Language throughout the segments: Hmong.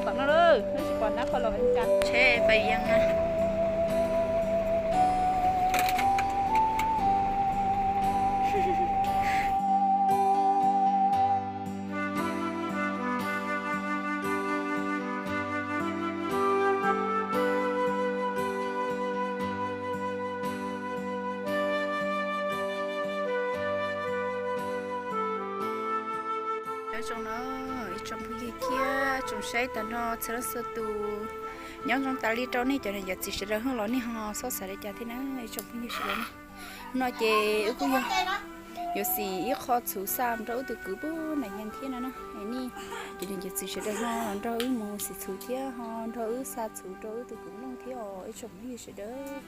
Pom no lawm, no tsis pom nab qhov los tsheb pais yees na. Nyob zoo no, ib tsoom phooj ywg thiab tsoom saib tag nrho txhua leej txhua tus, nyob zoo tas li rau nej cov niam cov txiv sawv daws los nej ho xob xav li cas thiab na ib tsoom phooj ywg sawv daws na. No ces wb kuj yog yuav xim ib qho txhuv xa nrog wb tus kwv pub nram yees thiab no na. Nej cov niam cov txiv sawv daws ho los nrog wb mus xim txhuv thiab ho nrog wb xa txhuv rau wb tus kwv noj thiab os ib tsoom phooj ywg sawv daws.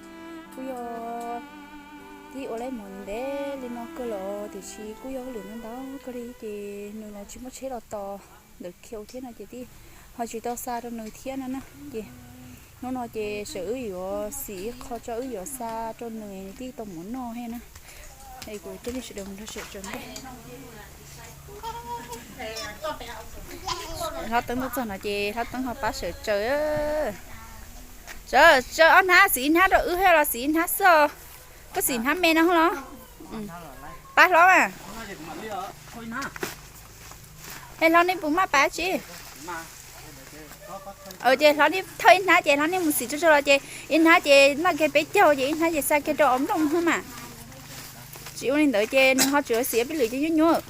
Kuj yog tib ua laib mus ntev li no kawg los tiam sis kuj yog hauj lwm ntau ntau kawg li ces nws los tsis muaj tsheb los tos ntawm Khiau thiab no ces tib ho tsis tau xa rau nws thiab no na. Ces hnub no ces sawv wb yuav xim ib qho tso wb yuav xa rau nws nws tib tau mus noj thiab na. Es kuv coj nej sawv daws mus nrog sawv tsaws ntej. Hlob Teeb tuaj txog no ces Hlob Teeb ho pab sawv tsaws. Sawv tsaws ob hnab, xim ib hnab rau wb thiab los xim ib hnab xwb os. Koj xim hnab me no los? Pab hlob mas. Es hlob nej puas maj pais tsi? Ces hlob nej thauj ib hnab ces hlob nej mus xim tsuag tsuag los ces ib hnab ces noj kiag peb caug ces ib hnab ces xa kiag rau ob nplooj hwb mas. Tsis ua li ntawd ces nws ho tsuas xim peb lwm ces nyuaj nyuaj.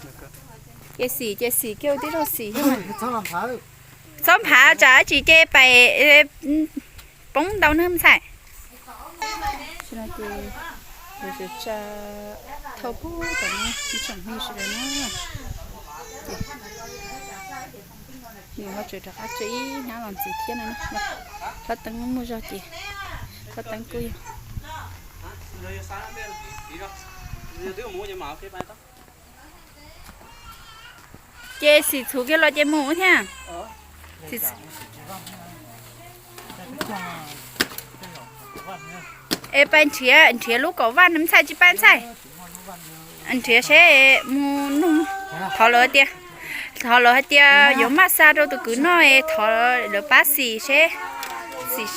Ces xim ces xim kiag tib zaug xim. Txhob nphav tsam tsis ces pais poob ntau neeg ntxhais. Ces sawv tsa thauj pub tom no ib tsoom phooj ywg sawv daws na. Ces nws ho tseem rov qab tso ib hnab los ntxiv thiab no na. Hlob Teeb muaj zog ces Hlob Teeb kuj yog Ces xim txhuv kiag los ces mus thiab. Es pais nrhiav, nrhiav lub kaum vaj ntxhais tsis pais ntxhais. Nrhiav seb mus nug, thov lawv tias, thov lawv hais tias yuav maj xa rau tus kwv noj es thov lawv pab xim seb, xim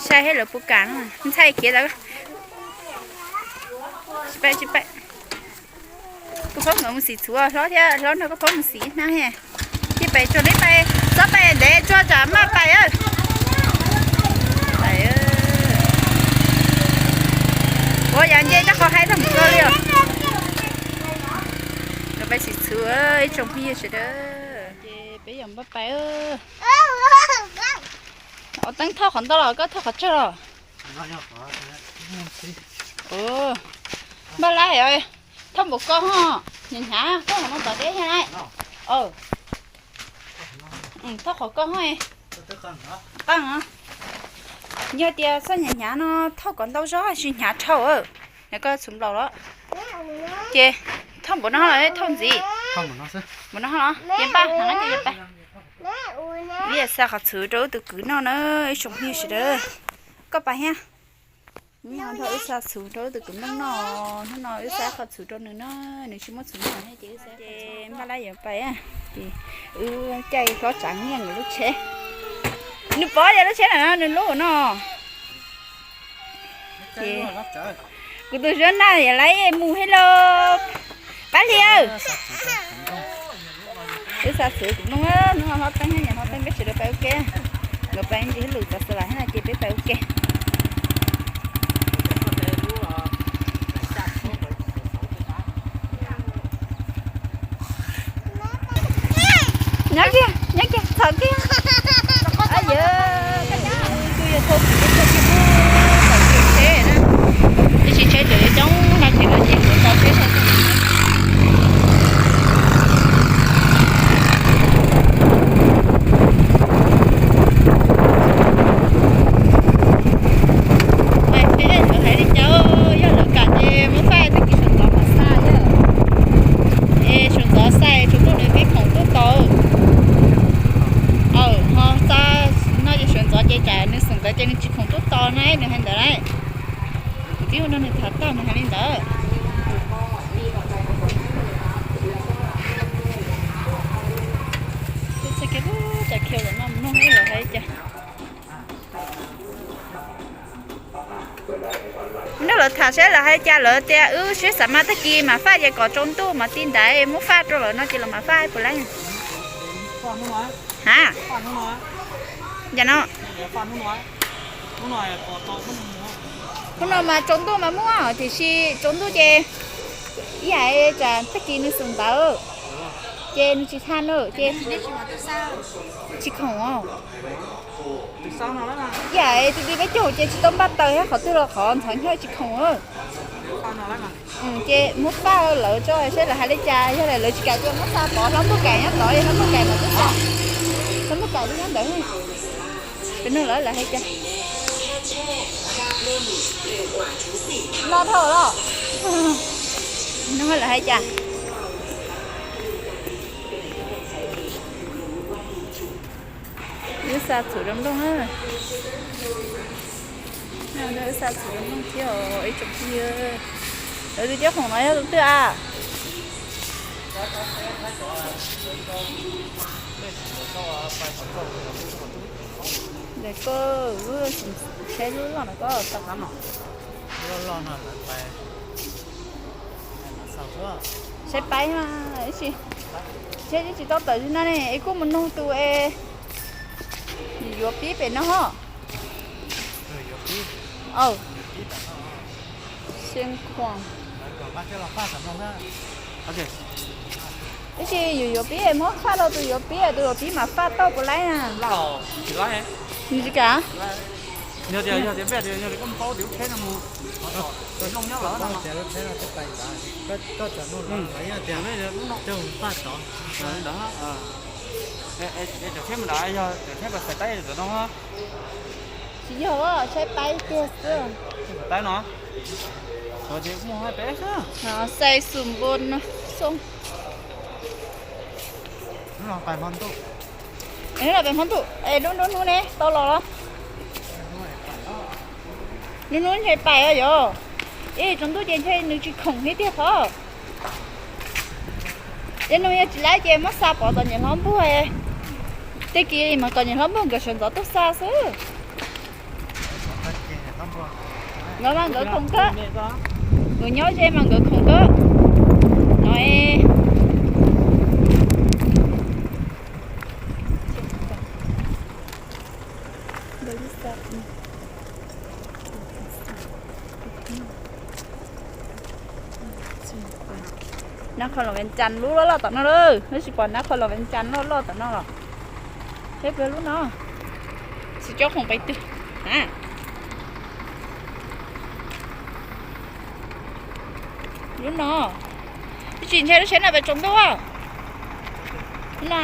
sai seb lawv puas kam no. Ntxhais khiav tau. Tsis pais, tsis pais. Koj phob nkawd mus xim txhuv, hlob thiab hlob nrog koj phob mus xim ib hnab. Cia pais tsuag, neb pais, txhob pais ntev tsuag tsam maj pais. Ua yam nce coj qhov haib tag mus koj li os. Nkawd pais xim txhuv ib tsoom phooj ywg sawv daws. Ces peb yuav maj pais. Ob teeb thauj qhov ntau los koj thauj qhov tsawg los? Npaj lab, thauj npaum ko ho, hnyav hnyav, thauj qhov no tom deb thiab na. Thauj qhov ko ho. Qeej, yog tias xoj hnyav hnyav no thauj kom ntau zog tsis hnyav dhau, hnyav koj txhuv nplaum los. Ces thauj npaum no los thauj ntxiv? Npaum no los ces npaj no ces pais. Ib yam xa qhov txhuv rau wb tus kwv noj na, ib tsoom phooj ywg sawv daws. Koj pais thiab. Neb ho nrog wb xa txhuv rau wb tus kwv noj noj, hnub no wb xa qhov txhuv rau nws na, nws tsis muaj txhuv noj ces wb xa. Ces npaj lab yuav pais, ces wb caij hlob tsav nyiaj nkawd lub tsheb. Nws pov yog lub tsheb na, nws lub no. Ces kuv tus Zuab Naj yam laiv mus thiab lauj. Pab Hli aw. Wb xa txhuv tus nooj, hnub no hlob teeb, hlob teeb peb sawv daws pais ua ke. Nkawd pais ntsis hauj lwm txav xav las thiab no ces peb pais ua ke. Nyob kiag, nyob kiag, txhom kiag. Yog kuj yog thauj txhuv, thauj txhuv txhom tsheb na. Tab sis tsheb tseem yuav coob no ces lawv ces kuv tau tsheb tau. Peb lawv hais li cas, yog lawv kam ces muab faij tag kis sawv ntxov mas xa yog. Es sawv ntxov xa tsuas muaj nws peb khoom tuaj tau. Aw, ho xa no ces sawv ntxov ces tsam nws xeem ntawd ces nws tsis khoom tuaj tau na, nws hais ntawd na. Kuv twb hu nrog nws tham tag nws hais li ntawd. Ub, cas khiav lawm no, mloog lawv hais cas. Nrog lawv tham saib lawv hais cas, lawv tias wb siab xav mas tag kis mas faj ces kom tsaus ntuj mas ti ntaiv muab faj rau lawv no ces lawv mam faj puas laib. Ha, cas no. Hnub no mas tsaus ntuj mas muaj tiam sis tsaus ntuj ces ib yam tsam tag kis nws xum ntawd ces nws tsis tha na ces tsis khoom os. Ib yam ti ti peb caug ces tsis tau npaj taws thiab qhov twg los qhov ntxhov nyob tsis khoom. Ces muab faj lawv tso saib lawv hais li cas, yog lawv tsis kam ces muab xa pov hlob npug kaim nyob tod, yog hlob npug kaim mas twb xa, hlob npug kaim twb nyob ntawd. Peb nug lawv lawv hais cas. No dhau los. Nug lawv hais cas. Wb xa txhuv rau nplooj na. Wb xa txhuv rau nplooj thiab os ib tsoom phooj ywg. Lawv tus coj khoom no yog tus twg a? Ntawm koj lub tsheb lub loj no koj. Saib paib mas, tsheb twb tsis tau tawm li no ne, es kuj mus nug tus es yuav pib pem no ho. Xeev Khuam. Tab sis yus yuav pib muab faj rau tus yuav pib, tus yuav pib mas faj tau puas laib na? Nws tsis kam. Tsis yog, saib paib tiag xwb. Xais xus npo no xoo. Hnub no pais hmo ntuj, es lub nruab hnub ne tau los los? Lub hnub ntshe pais os yog. Ib tsaus ntuj ces ntshe nws tsis khoom thiab tiag qhov. Ces nug yog tsis laib ces muab xa pov tom niam hlob npuag. Tag kis mas kom niam hlob npuag nkawd sawv ntxov tuaj xa xwb. Nkawd mas nkawd khoom kawg. Kuv nyob ze mas nkawd khoom kawg. No es Nab Qhov Loos Vees Cas lub loj loj tom no lawm, tab sis pom Nab Qhov Loos Vees Cas loj loj tom no los. Saib peb lub no, tsis cov khoom pais twg. Lub no, tab sis ntshe lub tsheb no pais tsaus ntuj. Lub no,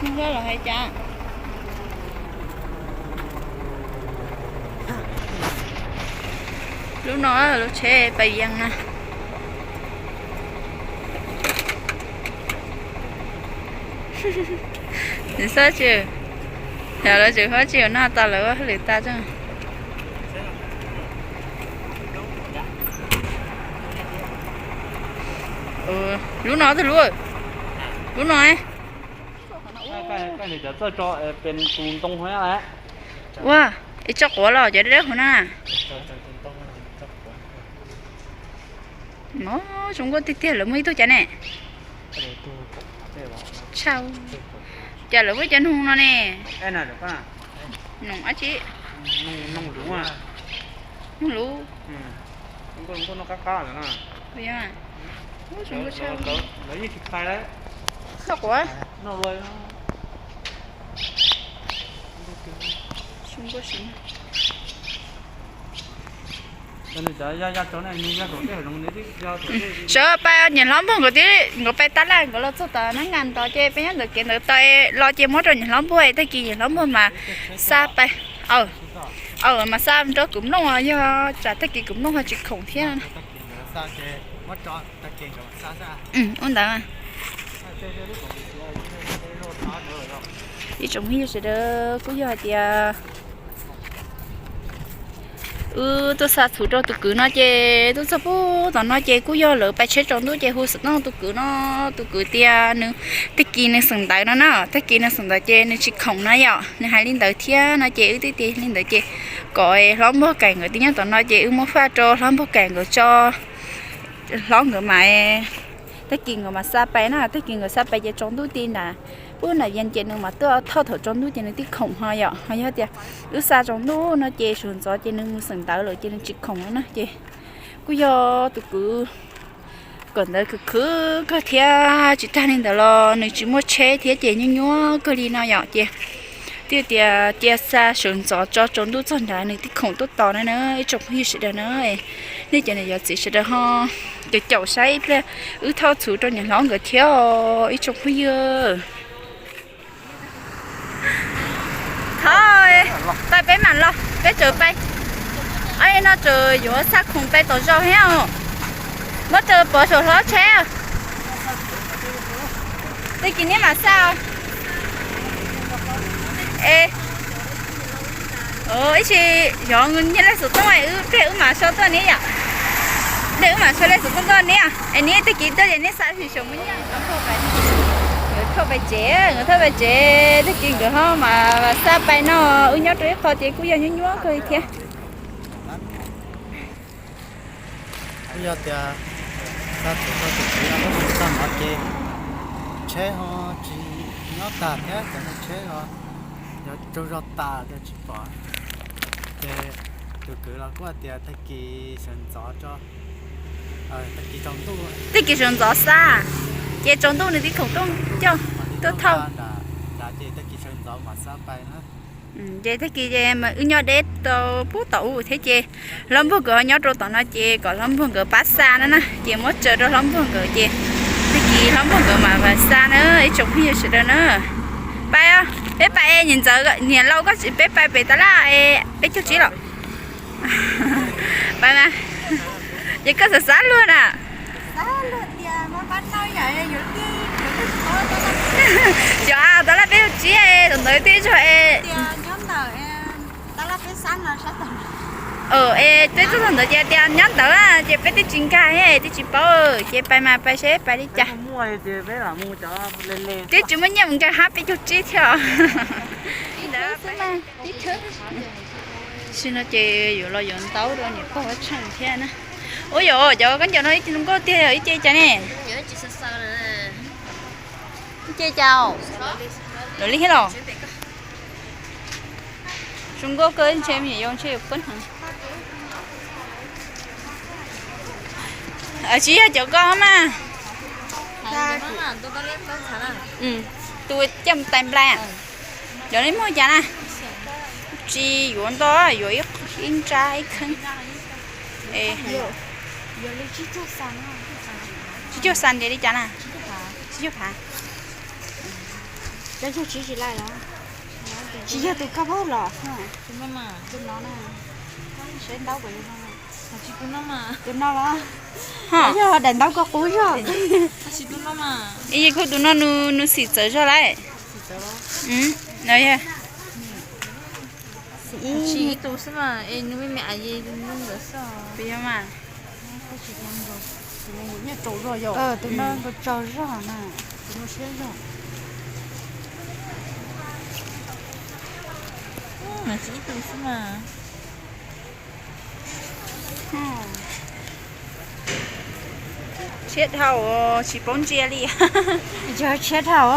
nug los hais cas. Lub no lub tsheb pais yees na. Nws xob tsis, yog lawv tseem xob tsis noj tas lawv ua hauj lwm tas tso. Lub no tus lub, lub no. Ua, es tso quav los cov dawb dawb hauv na. No, zoo nkauj tiag tiag, lawv muaj ib tug cas ne. Tshau, cas lawv muaj cov noog no ne. Noog dab tsi? Noog luv. Zoo nkauj, zoo nkauj noj qab qab lawm na. Zoo nkauj tshaj. Lawv yeej tsis phais lawm. Noj quav. Zoo nkauj. Sawv pais niam hlob npuag nkawd tib, nkawd pais tab laj nkawd los txog tom nab nkas ntawd ces peb nyob ntawm kev ntawd tau los ces muab rau niam hlob npuag, tag kis niam hlob npuag mas xa pais. Aw, mas xa rau kuv mloog, yog tsam tag kis kuv mloog ho tsis khoom thiab. Ua ntawd. Ib tsoom phooj ywg sawv daws, kuj yog hais tias Wb tuaj xa txhuv rau tus kwv no ces tuaj txog pub tom no ces kuj yog lawv pais tsheb tsaus ntuj ces hu xov tooj tus kwv no, tus kwv tias nws tag kis nws xeem ntawv no na, tag kis nws xeem ntawv ces nws tsis khoom na yom, nws hais li ntawd thiab no ces wb twb tias li ntawd ces kom hlob Npuag Kaim nkawd twb nyob tom no ces wb muab faj rau hlob Npuag Kaim nkawd tso, hlob nkawd mas, tag kis nkawd mas xa pais na, tag kis nkawd xa pais ces tsaus ntuj ti nram, pub nram Vias ces nws mas tuaj thauj thaum tsaus ntuj ces nws twb khoom ho yom, ho yog tias wb xa tsaus ntuj no ces sawv ntxov ces nws mus xeem ntawv lawm ces nws tsis khoom na ces kuj yog tus kwv kawm ntawv khwv khwv kawg thiab tsis tag li ntawd los nws tsis muaj tsheb thiab ces nyuaj nyuaj kawg li no yom ces twb tias cia xa sawv ntxov tso tsaus ntuj txog nrad nws twb khoom tuaj tos na na ib tsoom phooj ywg sawv daws na. Nej cov niam cov txiv sawv daws ho caum caum saib ib pliag wb thauj txhuv rau niam hlob nkawd thiab ib tsoom phooj ywg. Thov, pab peb mam los, peb tseem pais. Ob no tseem yuav xa khoom pais tom zos thiab os. Muab raws pov saum hlob tsheb. Tag kis neb mam xa. Es ib sim yog nyiaj lej xov tooj wb pliag wb mam sau tuaj neb yom. Pliag wb mam sau lej xov tooj tuaj neb, es neb tag kis tuaj ces neb xa xyov mus nyiaj. Nkawd thauj pais tsev, nkawd thauj pais tsev tag kis nkawd ho mas xa pais no, wb nyob rau ib qho ces kuj yog nyuaj nyuaj kawg li thiab. Kuj yog tias xa txhuv rau tus kwv no, txog no ces tsheb ho tsis nyob tag thiab, cov tsheb ho yog tsaug zog tas ces tsis pom. Ces tus kwv los kuj hais tias tag kis sawv ntxov tso, tag kis tsaus ntuj, tag kis sawv ntxov xa, ces tsaus ntuj nws twb khoom tuaj coj tuaj thauj. Nrad ces tag kis sawv ntxov mam xa pais na. Ces tag kis ces mas wb nyob deb tau pub tom u thiab ces hlob Npuag nkawd nyob rau tom no ces kom hlob Npuag nkawd pab xa no na, ces muab tsaws rau hlob Npuag nkawd ces tag kis hlob Npuag nkawd mam xa na ib tsoom phooj ywg sawv daws na. Pais, peb pais es niam ntxawm niam laus koj, peb pais pem tab laj peb caug tsib los? Pais mas, ces koj xav xav luag na. Xyov tab laj peb caug tsib es tom ntawd twb zog es. Es peb tuaj txog ntawd ces tias nyob ntawd ces peb twb tsis nkag thiab twb tsis paub, ces pais mas pais seb pais li cas. Twb tsis muaj nyiaj mus nkag hab peb caug tsib thiab. Sim no ces yuav los yuav ntaub rau niam pog Vaj Tsheej thiab na. Ua yog cov khaub ncaws no ib ce zoo nkauj tiag, yog ib ce cas ne? Ib ce cas? Lawv li thiab los? Zoo nkauj kawg ntshe me nyuam yaus ntshe yuav poob heev. Tsis yog cov ko mas. Tus coj mus tais nplai. Cov li muag cas na? Tsis yuav ntau, yuav ib nrab ib kheeb. Tsib caug xas ntias li cas na? Tsib caug phav. Tsis yog tus koj pab los, tus no na, seb ntaub puas li no. Tus no los, yog daim ntaub koj qub zog. Kuj tus no nws xim txawv zog lawm. Tus no nkaus tsaug zog na, tus no siab zog. Tsis ib tug xwb mas. Tshiab dhau, tsis paub ntsia li. Yog tshiab dhau.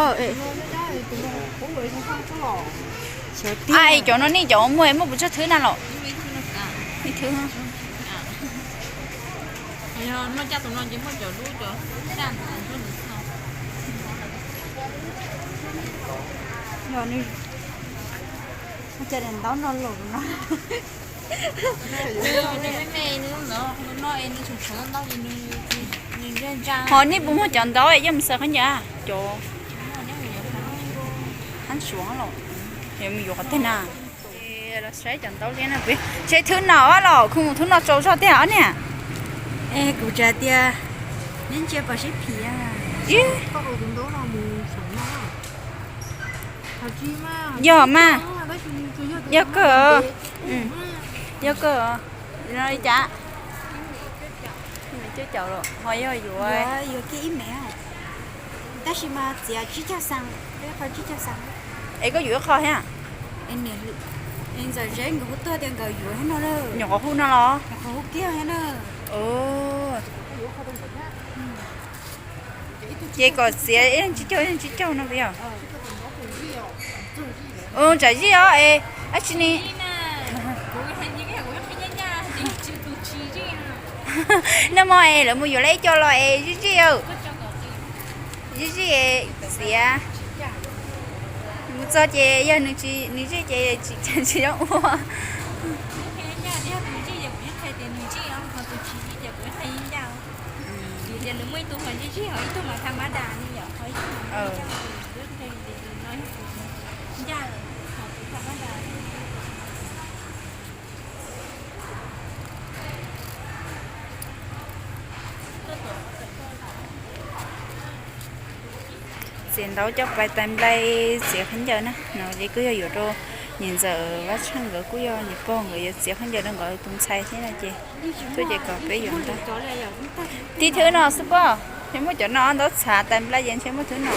Cov no nej cov muag muaj puas tsawg thwb na los? Ib thwb. Yog nws, cas daim ntaub no los no. Ho nej puas muag cov ntaub es coj mus xaws khaub ncaws, cov hab suav los, yuav mus yuav qhov twg na? Los saib cov ntaub liab no, tshe thwb no los, kuv mus thwb no tsaug zog tiag os niam. Es kuv tsa tias neb ntsia pom sib phim. Yog mas, yog kawg, yog kawg. Li cas? Coj caum los ho yog yuav, yuav kiag ib mev, tab sis mas txiav tsib caug xees, qhov tsib caug xees. Es koj yuav ib qho thiab? Ntxawm Zeb nkawd hu tuaj tias nkawd yuav thiab no lawm. Nyuam qhuav hu no los? Nyuam qhuav hu kiag thiab na. Ces kom txiav ib leeg tsib caug, ib leeg tsib caug no puas yog? Tsam zij os es dab tsi ne? Nag hmo es lawv mus yuav lawv ib co los es zij zij, zij zij txiav. Mus txog ces yog nws zij ces tsis, tsis zoo ua. Txiav ntaub coj pais tais nplai txiav khaub ncaws na. No ces kuj yog yuav rau niam ntxawm Vaj Tsheej nkawd, kuj yog niam pog nkawd yuav txiav khaub ncaws rau nkawd tus ntxhais thiab no ces tuaj ces kom peb yuav ntag. Tib thwb no xwb pob, ntshe muaj cov no ntaub txhav tais nplai ces ntshe muaj thwb no.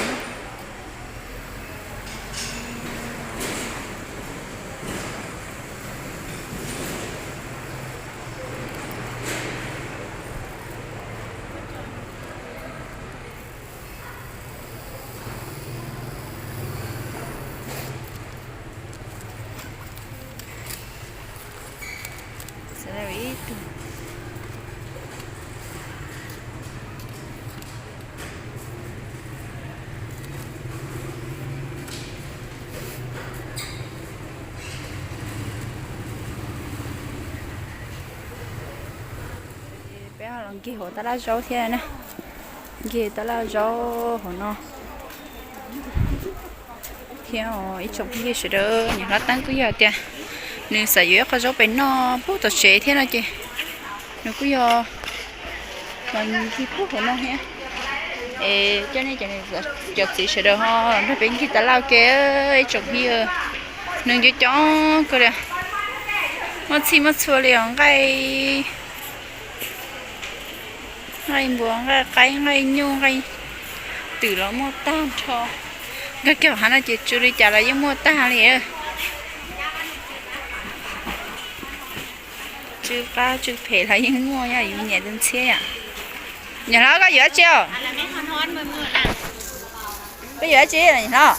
Peb los nkig hauv tab laj zaub thiab na. Nkig tab laj zaub hauv no thiab. Ib tsoom phooj ywg sawv daws, niam hlob Teeb kuj yog tias nws xav yuav ib qho zaub pem noj pub tom tsev thiab no ces nws kuj yog los nkig pub hauv no thiab. Es coj nej cov txiv sawv daws ho nrog peb nkig tab laj ke ib tsoom phooj ywg. Nws coob coob kawg li, muaj txhij muaj txhua li os, nqaij, nqaij npua, nqaij qaib, nqaij nyuj, nqaij twm los muaj tag nrho. Nkag kiag hauv hav no ces tsis ua li cas los yeej muaj tag li. Tsw qab tsw phem los yeej muaj, yog yus nyiam tus ntxhiab yom. Niam hlob koj yuav dab tsi os? Koj yuav dab tsi niam hlob?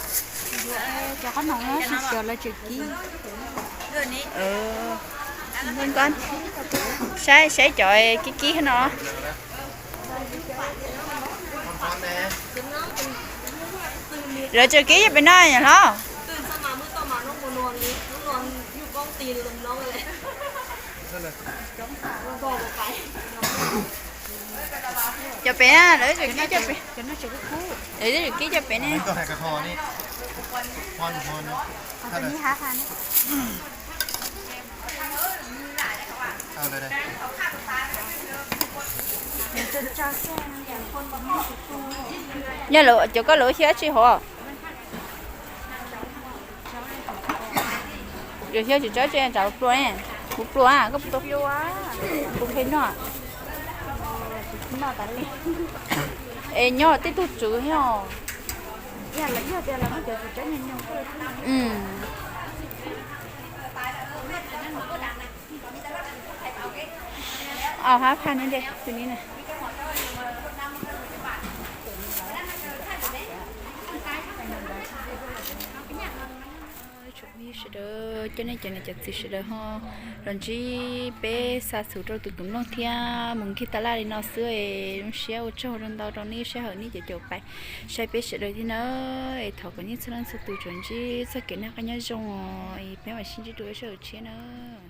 Saib saib cov kib kib no. Lawv tseem kib cov pem no niam hlob. Cov pem na, lawv tseem kib cov pem, lawv tseem kib cov pem ne. Yog cov koj lawv xyab tsis hov. Yus xyab tsis tsawg tseem tsam pluas ne. Kuv pluas, koj puas tau? Kuv pheej noj. Es nyob tej tug tswv thiab. Ob hab phaj ne, tus ni na. Tsoom phooj ywg sawv daws, coj nej cov niam cov txiv sawv daws ho los ntsib peb xa xov rau tus tus mloog thiab mus nkig tab laj li no xwb es zoo siab ua tsaug rau ntau rau nej sij hawm nej cov caum pais saib peb sawv daws thiab na. Es thov kom nej txhua leej txhua tus tsuas ntsib txoj kev noj qab nyob zoo os, es peb mam sib ntsib dua lwm sij hawm tshiab nawb.